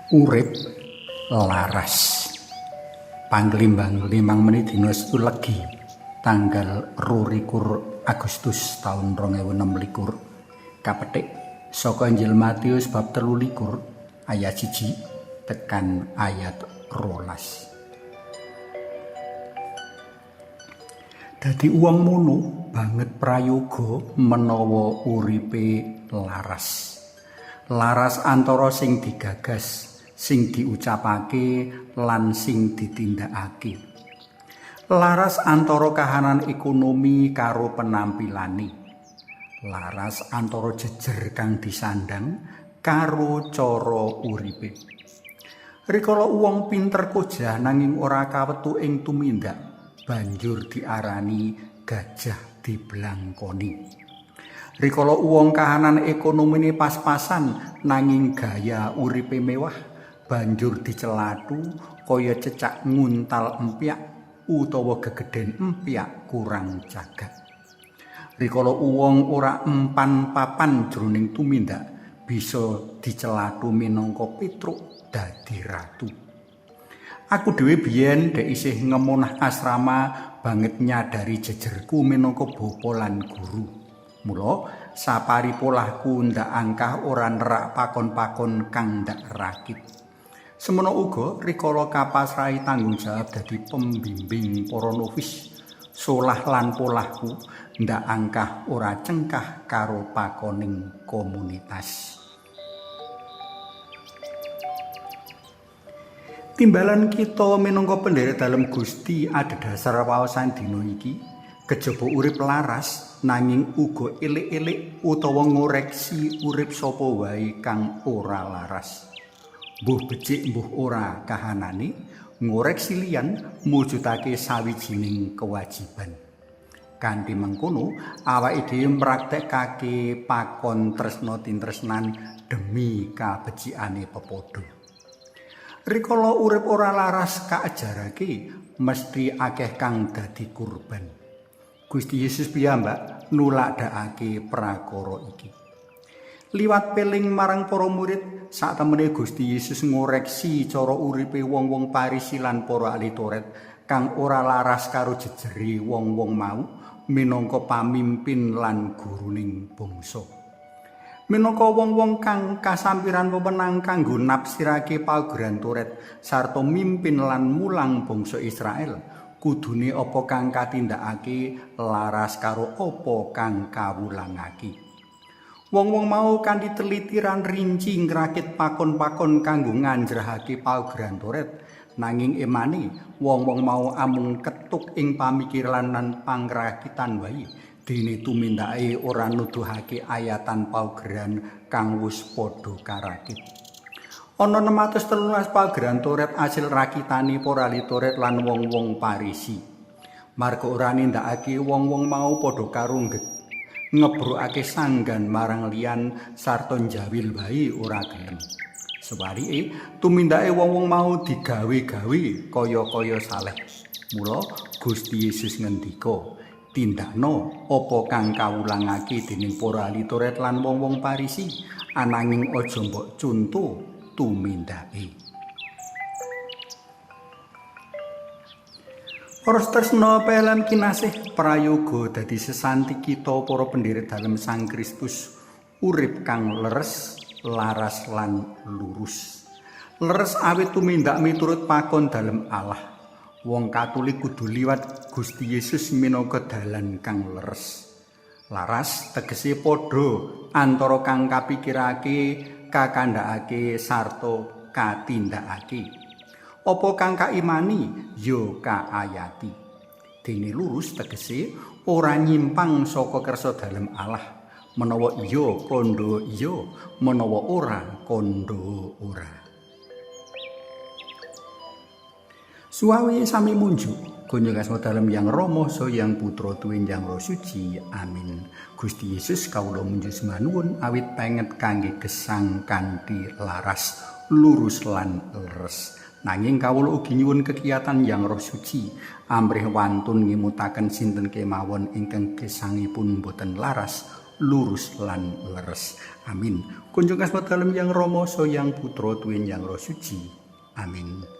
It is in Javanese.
Urip laras. Panglimbang 5 menit dina Setu Legi tanggal 22 Agustus taun 2026 kapetik saka Injil Matius bab 23 ayat 1 tekan ayat 12. Dadi wong mono banget prayoga menawa uripe laras. Laras antara sing digagas, sing diucapake lan sing ditindakake. Laras antara kahanan ekonomi karo penampilane. Laras antara jejer kang disandang karo cara uripe. Rikala wong pinter kojah nanging ora kawetu ing tumindak, banjur diarani gajah diblangkoni. Rikala wong kahanan ekonomine pas-pasan nanging gaya uripe mewah, banjur dicelatu kaya cecak nguntal empyak utawa gegeden empyak kurang cagak. Rikala wong ora empan papan jroning tumindak, bisa dicelatu minangka Petruk dadi ratu. Aku dhewe biyen dek isih ngemunah asrama banget nyadari jejerku minangka bapa lan guru. Mula sapari polahku ndak angkah ora nerak pakon-pakon kang ndak rakit. Semono uga rikala kapasrahi tanggung jawab dadi pembimbing para novis, solah lan polahku ndak angkah ora cengkah karo pakoning komunitas. Timbalan kita minangka pendherek dalem Gusti adhedhasar waosan dina iki, kejaba urip laras nanging uga elik-elik utawa ngoreksi urip sapa wae kang ora laras. Mbuh becik mbuh ora kahanane, ngoreksi liyan mujudake sawijining kewajiban. Kanthi mengkono, awake dhewe mraktekake pakon tresna tintresnan demi kabecikane pepadha. Rikala urip ora laras kaajarake, mesti akeh kang dadi kurban. Gusti Yesus piyambak nulakdakake prakara iki. Liwat peling marang para murid, saktemene Gusti Yesus ngoreksi cara uripe wong-wong Parisi lan para ahli Taurat kang ora laras karo jejere wong-wong mau minangka pamimpin lan guruning bangsa. Minangka wong-wong kang kasampiran wewenang kanggo nafsirake paugeran Taurat sarta mimpin lan mulang bangsa Israel, kudune apa kang katindakake laras karo apa kang kawulangake. Wong-wong mau kanthi teliti lan rinci ngrakit pakon-pakon kanggo nganjrahake paugeran Taurat, nanging emane wong-wong mau amung ketuk ing pamikiran lan pangrakitan wae, dene tumindake ora nuduhake ayatan paugeran kang wis padha karakit. Ana 613 paugeran Taurat asil rakitane para ahli Taurat lan wong-wong Parisi. Marga ora nindakake wong-wong mau padha karo ngebrokake sanggan marang liyan sarta njawil wae ora gelem. Sewalike tumindake wong-wong mau digawe-gawe kaya-kaya saleh. Mula Gusti Yesus ngendika, tindakno apa kang kawulangake dening para ahli Taurat lan wong-wong Parisi, ananging aja mbok cunto tumindake. Para tresna pelem kinasih, prayoga dadi sesanti kita para pendherek dalem Sang Kristus, urip kang leres, laras lan lurus. Leres awit tumindak miturut pakon dalem Allah. Wong Katolik kudu liwat Gusti Yesus minangka dalan kang leres. Laras tegese padha antara kang kapikirake, kakandhakake sarta katindakake. Apa kang kaimani ya kaayati. Dene lurus tegese ora nyimpang saka kersa dalem Allah. Menawa iya kandha iya, menawa ora kandha ora. Suwawi sami munjuk kunjung asma dalem Yang Rama saha Yang Putra tuwin Yang Roh Suci. Amin. Gusti Yesus kawula munjuk sembah awit penget kangge gesang kanthi laras, lurus lan leres. Nanging kawula ugi nyuwun kekiyatan Yang Roh Suci amrih wantun ngimutaken sinten kemawon ingkang gesangipun boten laras, lurus lan leres. Amin. Kunjung asma dalem Yang Rama, Yang Putra, tuwin Yang Roh Suci. Amin.